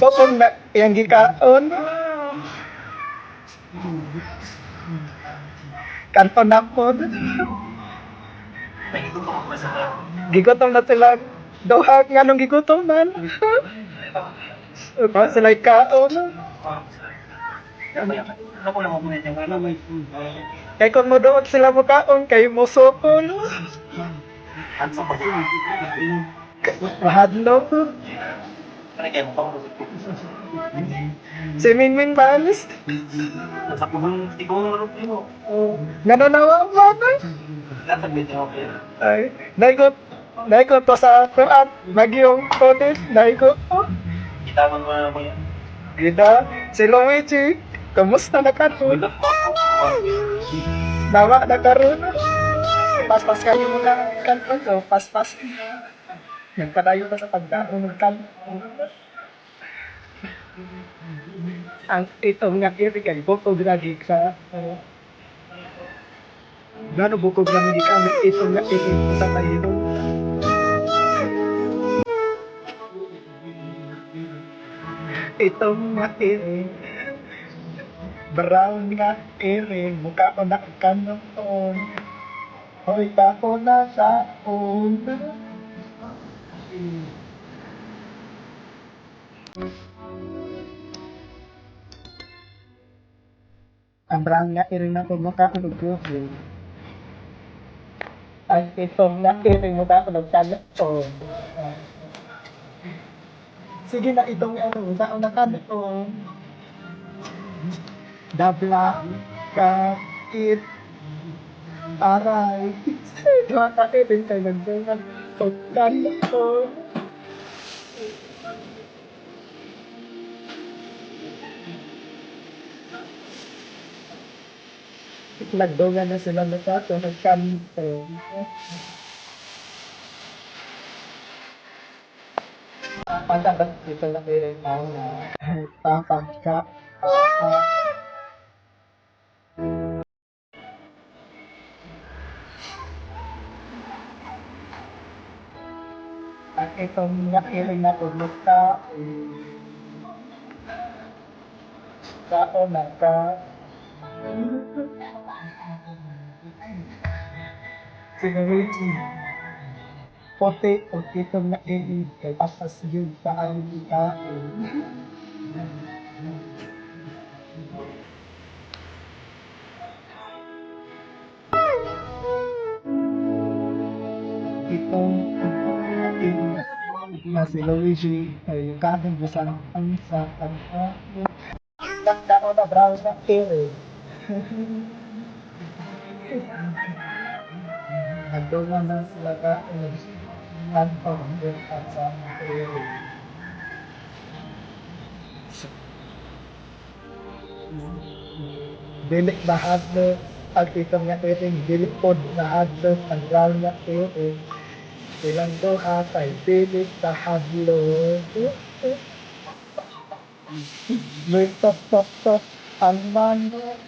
Bukog na iyang gikaon. Kanto na po. Gigutom na sila. Duha nga nung gigutom man. Pa sila kaon. Kay kung mo doon sila mo kaon, kay mo sukol. Mahadlok. Si Mingming Balis. Ngano na wa ba? Ay, naikot naikot to sa kuan, magyong konit, naikot. Gida, si Luigi, kamusta na karon? Nawa na karon. Paspas kayo mo na kanto, so paspas. Nagpadayon na sa pagkaon ng kanto. Ang itong nga iri kay bukog lagi ka. Gano bukog lagi kami itong nga iri sa tayo. Itong nga iri. Brown nga iri. Mukha ko na kanoon. Hoy, kako na sa una. Ang brown nga iri na ko mukha ko nag-google. Ang itong nga iri mukha ko nagkanoon. Sige na itong ano, mukha ko nakanoon. Dabla ka it aray. Duha ka irin kay nagdungan. Pagkanoon. Nagdungan na sila nagkato, nagkanto. Pagkabat dito na kayo tao na papagka. At itong nakirin na tulog ka, kao na ka. Sige, puti o itong nakirin kay papas yun sa aming tao. Itong na si Luigi ay yung kanin ko sa ang sa ang Nagdako na brown na ere. Nagdungan na sila ka kanto at sa ere. Dili bahadlo ang itong nga ere, dili pod bahadlo ang brown nga ere. Silang duha kay dili bahadlo. May tok tok tok ang manok.